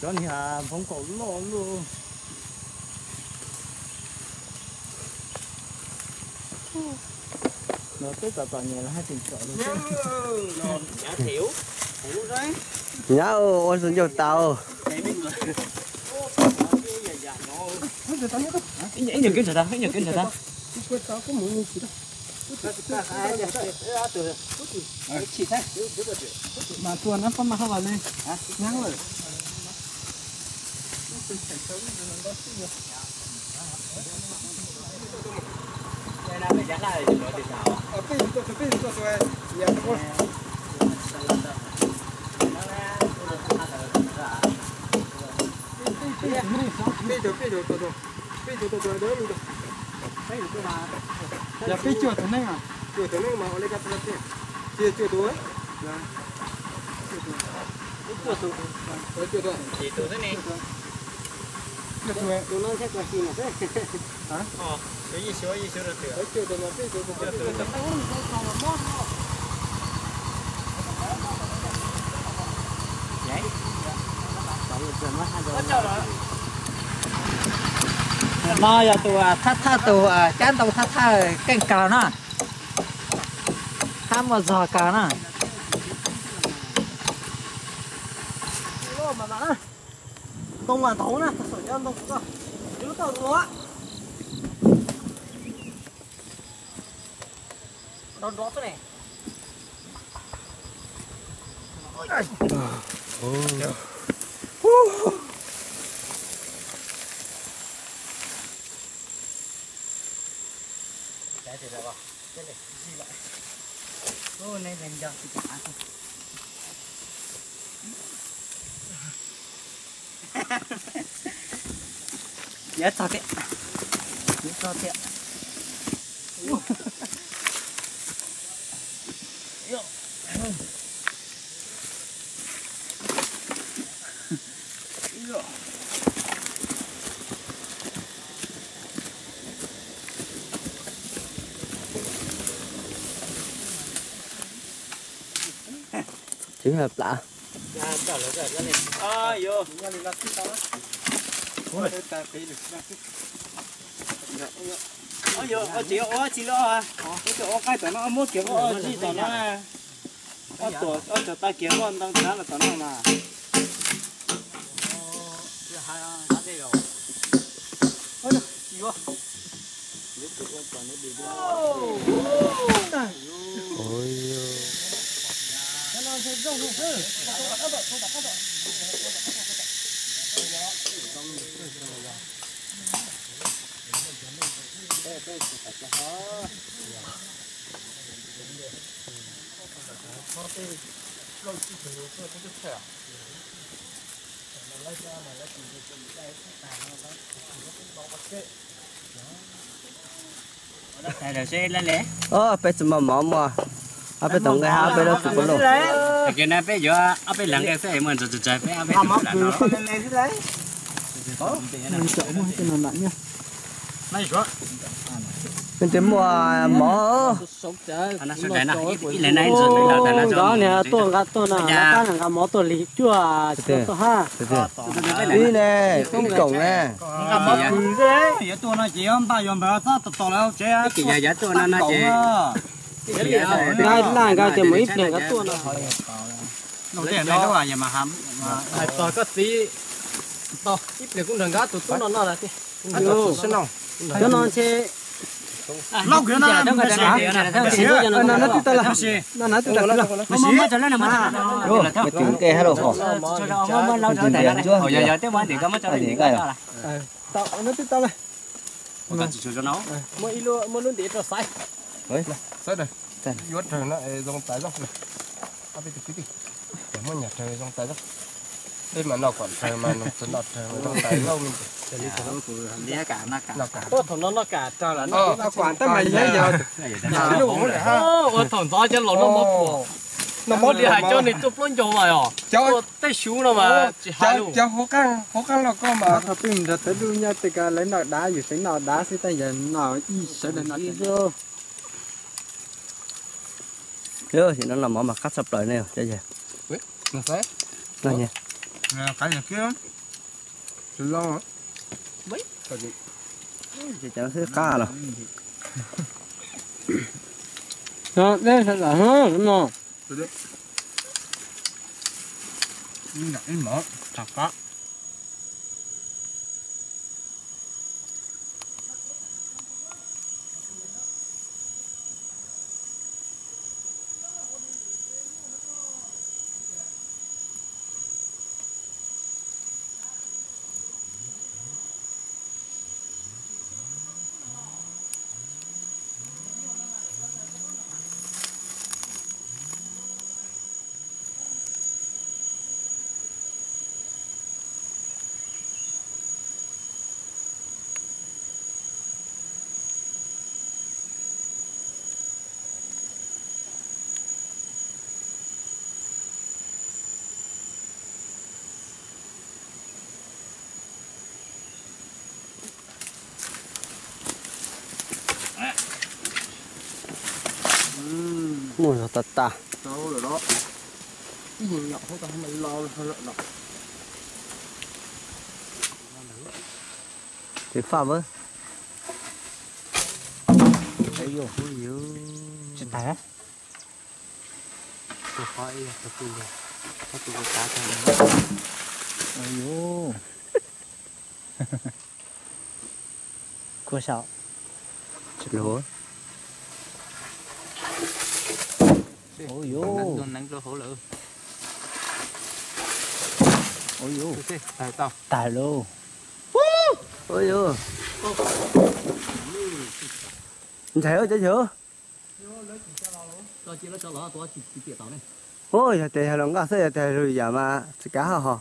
Cov niag hmoov kaum loj luj. No peb tom tom nyias los haj tseem tsom li. Nyab ua zoo ncauj tau. Ib nyuag kwv ntsaws tau, ib nyuag kwv ntsaws tau. Mas tua nab pab mas haj los li. Nyab lawm. Yog peb cuaj tus neeg, cuaj tus neeg mas ua li koj tau tiag. Cia cuaj tus. Cuaj tus. No yog tus thaj thaj, tus cab ntoo thaj thaj keej kawg na. Thaj muaj zog kawg na. Ntoo mas ntau na, ntoo, lub tau tua. Nrov nrov xwb ne. Yuav txog tiag, yuav txog tiag. Tsis plam. Tsis ua tsis loj, ua qaib tom no, muab kiag ua tsis tom no. Ob tug tag kiag muaj ntoo txav los tom no mas. Ob peb txwm mos mov muaj ob peb tau nqaij hab ob peb lub txwm pua loj. Ces na peb yuav ob peb leeg nqaij xwb es muaj ntsis tsawg peb ob peb tau lawm no. Peb tes muaj mov. Niag tuaj nqa tuaj no, nqa mov tuaj li cuaj tuaj hab. Ib ne, ib koom ne. Yuav tuaj no ces yuav npaj yuav npawg txhob tos tos lawv hauv tsev. Nqa laj nqa ces mus ib pliag nqa tuaj no. Hais txog koj txiv, ib pliag kuv nrog nkawd tus tub no noj lawm tiag. Cov no ntshe Muaj lub ntiv rau xaiv. Yuav raws no zoo tas zog. Muab nyuag raws zoo tas zog. Peb mas noj kom raws mas noj raws zoo tas zog. Ua thaum no noj kam raws lawm no. Ua thaum ntxov cov laus noj mov puas. Noj mov li hais cov neeg tuaj plaub ncaug mas os. Tej xyov no mas tsis hais lus. Cov hauv qab los koj mas. Thaum peb mus nrog tawv duj nyob tej ko lawv noj dav, yus xeev noj dav xwb, tab yog noj ib sawv daws noj. Sim no los mov mas qab tshaj plaws ne. Cov yawg, no, qav yawg kiab. Cov xwb qab los. Dej sawv daws no. Muaj zog tas tas. Tes faj vab. Tsis tas. Kua saum. Tsis lov. Tag lauj. Ntxhais cov yawg. Ua yog tes yog los nqaj xwb, yog tes yog lwm yam mas tsis kav haj hos.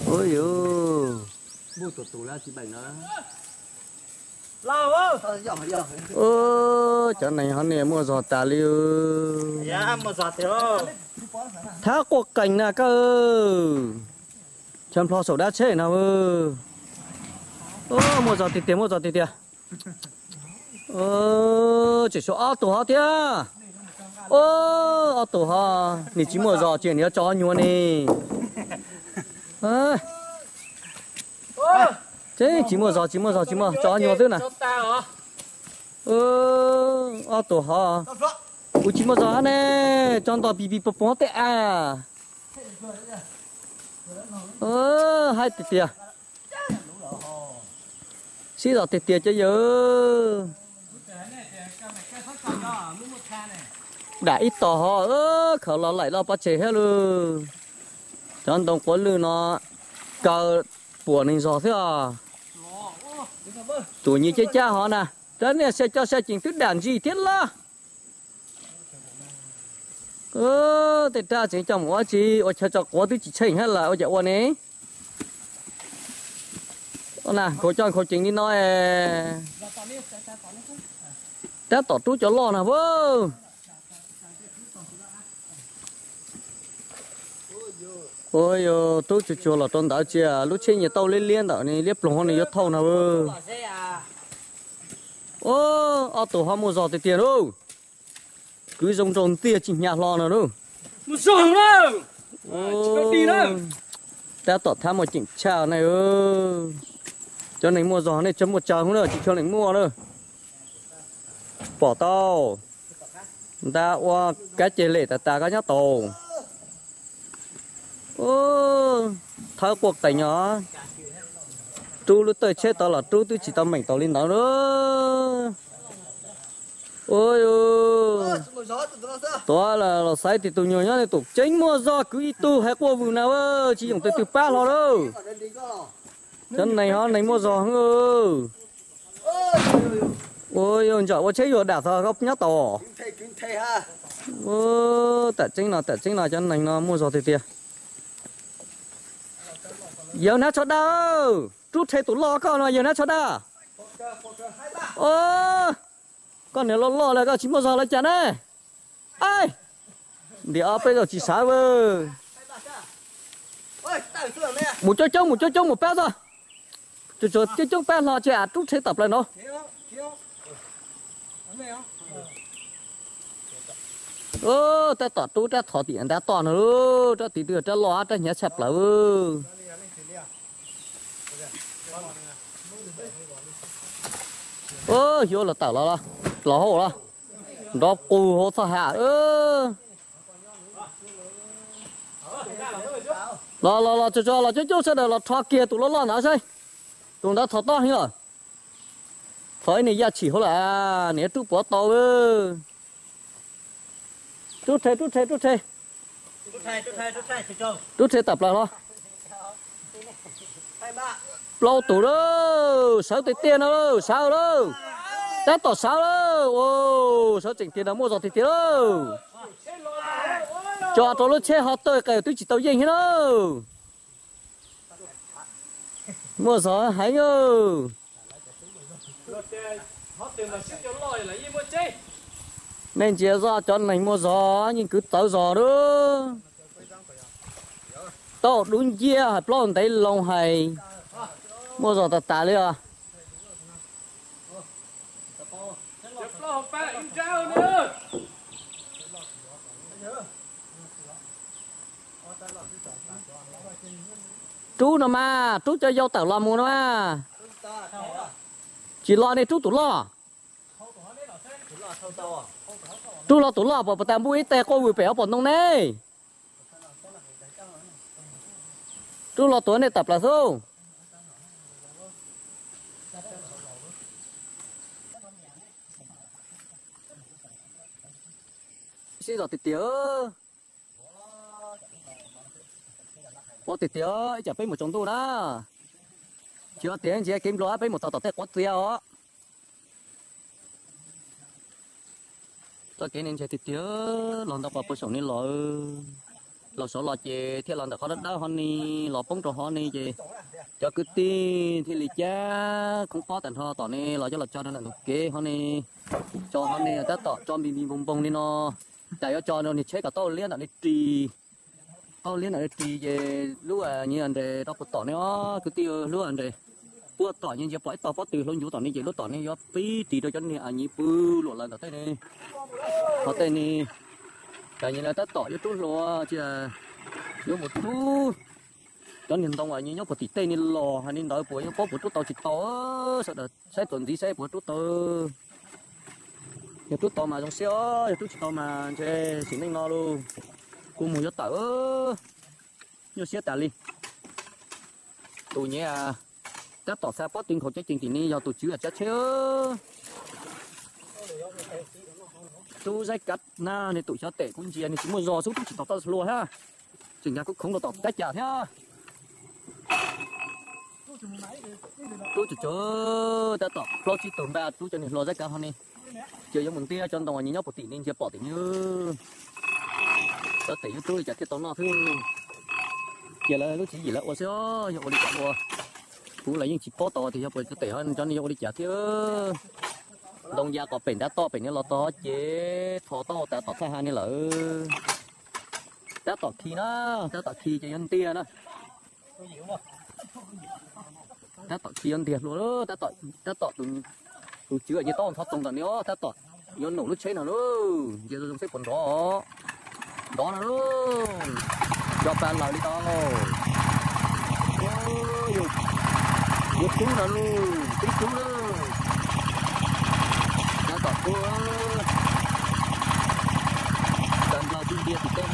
Ua yus. Cov neeg hov niam muaj zog tas li. Thab quaj qees na koj. Chaw nplho saum dab tsheb no. Muaj zog tiag tiag, muaj zog tiag tiag. Tseem tshuav ob tug hov thiab. Ob tug hov nim tsis muaj zog ces nim yuav tso ob nyuag ne. Tseeb tsis muaj zog, tsis muaj zog, tsis muaj, tso ob nyuag xwb na. Ob tug hov kuj tsis muaj zog hab ne, tso nto pis pis pos pos tej a. Haib tiag tiag. Sib zog tiag tiag cov yawg. Dam ib tog hov, khawv los laim los pov tseg thiab lauj. Cov ntoo quav lwj no kaw puas neeg zog thiab os. Tus nyias cab cab hov na, rab niag sai coj sai ceem twb dam ntsis thiab laj. Tej rab tseem coj mus ua tsi, ua chaw tso quav twb tsis tsheej hab lawm ua cas ua ne. Na nkhaus coj nkhaus ceev li no. Tab tom rub cov loj na a. Ua yog rub tsuag tsuag los rau ntawd cia lub tsheb nyias tau liab liab ntawm ne, liab ploog ne yuav thauj na. Ob tug hov muaj zog tiag tiag lauj. Kwv zoo nraug ntxiag tsis hnyav hlo no lauj. Tab tom thab muaj ceem tshaj na. Cov neeg muaj zog nej tsuas muaj tsaws hub na, tsis tshua lees muaj na. Pom tau. Ntab ua kab ceg lem tas tas koj nyob tau. Thawb quaj qees os. Rub lub tawj tsheb tod los rub twb tsis tau meem tau li ntawd na. Tuav los xaiv tias tus nyuag nyob tus tseeb muaj zog kwv ib tug hais quaj vwm na, tsis yoom tus twg pab hlo lauj. Cov neeg hov neeg muaj zog. Ua yog ntsam ua tsheb yuav dam txog koj nyob tau. Tam tseeb no, tam tseeb no cov neeg no muaj zog tiag tiag. Yawg Nab Tsho Daj, rub rhe tus loj koj no yawg Nab Tsho Daj. Koj niam loj loj lawm koj tsis muaj zog los cas ne? Ntiam ob peb zaug tsis sawv. Mus coob coob mus coob coob mus pab txog. Tsuas coob coob pab hlo tsis rub rhe tawm plaws no. Tab tom rub rab thov tim nrab toj no, rab tid twb rab loj rab hnyav tshaj plaws. Xyov los tawm los, los hauj los, nrov qus hauv txoj hav. Los los los, tsuas tsuas los coob coob sawv daws los rho kiag tus loj loj ntawd saib. Tus ntawd thov toj heev lawm. Thov ib niag yaj tshim hauv lawm, niam rub puav tau. Rub rhe, rub rhe, rub rhe. Rub rhe tawm plaws hlo. Plaub tus lawm, sawv tiag tiag no lawm, sawv lawm. Tab tom sawv lawm, sawv tseem tiag no, muaj zog tiag tiag lawm. Tso rau lub tsheb ho taw qe twb tsis tau yeej thiab na. Muaj zog heev. Nej ntsia zoj cov neeg muaj zog yeej kwv txawv zog lawm. Tauj dub nciab hais plaub ntev loo hais, muaj zog tas tas li os. Rub no mas, rub cov yau tawm los mus no mas. Tsis los nej rub tus loj. Rub los tus loj puas tas npuj ib teg quaj vwm pem ob pom ntoo ne. Rub los tuav nej tawm plaws xwb. Sib zog tiag tiag. Ua tiag tiag, ib tsam peb mus tsaus ntuj na. Tsis ua tiag ntsia kev nplua peb mus txog tom tej quav txias os. Txoj kev ne ntshai tiag tiag, los ntawm qhov puag saum ne los, los saud los ces thiaj los ntawm qhov dawb dawb hov ne, los poob rau hov ne ces cov kwv tij thiaj li cab khoob pob tag nrho tom ne los coj los tso rau ntawm ntug kev hov ne. Tso hov ne tab tom tso npis npis npoog npoog li no, cas yuav tso rau niag tsheb kom tau liab ntawm ne ris. Tau liab ntawm ne ris ces lub nyiv nres rau puag tom ne os kwv tij, lub nres puag tom ne ntsia pom ib tog pob tw hlau ncuv tom ne ces lub tom ne yuav pib ris rau cov niag a nyiv pw luam lawm ntawm tej ne. Hov tej ne, cas nyiv lawv tab tom yuav rub hlua, tsis yuav mus rub cov niag ntoo uas nyob puag tim tej ne los hais li ntawd puas yuav paub puas rub tau tsis tau. Sawv daws saib txuas ntxiv saib puas rub tau. Yog rub tau mas zoo siab os, yog rub tsis tau mas ntshe sim neej no los kuv mus yuav tawm. Nyuaj siab tas li. Tus nyiv tab tom xa pob tw nkhaus cev cees tim ne yog tus tswv tsab tsheb. Rub zaib kav na, nws tus xyov tes kuv ntsia nws tsis muaj zog xwb rub tsis tau txoj hlua thiab. Tseem nkag khoov khoov rau tom tab cas thiab. Rub tsuag tsuag, tab tom plaub tsib tug npaj rub cov niag hlua zaib kav hov ne. Ces yuav mus ntiab cov ntoo uas nyiv nyob puag tim ne ntsia pom tim ne. Cov tes yuav rub li cas thiaj tau noj xwb. Ces lawv lub tswv yim lawv ua xwb, yog ua li cas ua. Kuv los yeej tsis paub tau tias yog puas cov tes cov ne yog ua li cas thiab. Ntoo ya kom pem nrab toj pem ne los tog ces tho taub hau tas tom txhaj ha ne lawm. Tab tom khi na, tab tom khi ces yuav ntiag na. Tab tom khi yuav ntiag hlua, tab tom tus tswv nyiv taub ntxhov toog tom ne os, tab tom yuav num lub tsheb no lauj, ntsia zoo zoo seb puas nrov. Nrov no lauj, nrov pa lawg li tau. Yuav rub no lauj, tib rub lauj. Tab tom rub. Tawm nplog tib ntiag tim tej.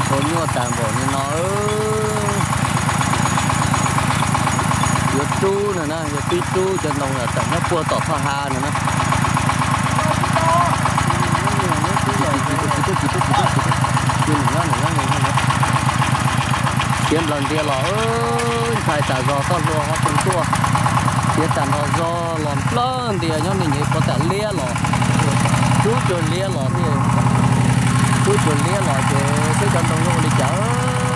Ua nyuaj tas npaum li no. Yuav rub no na, yuav tib rub cov ntoo tawm nyob puag tom txhoj ha no na. Khiav nplawg ntiag los, ntshai tas zog txoj hlua ho tseem tuaj. Khiav tas nrho zog los nplawg ntiag nyob ne nyev puas tam liab los. Rub cuag liab los thiab. Rub cuag liab los ces seb cov ntoo yuav ua li cas.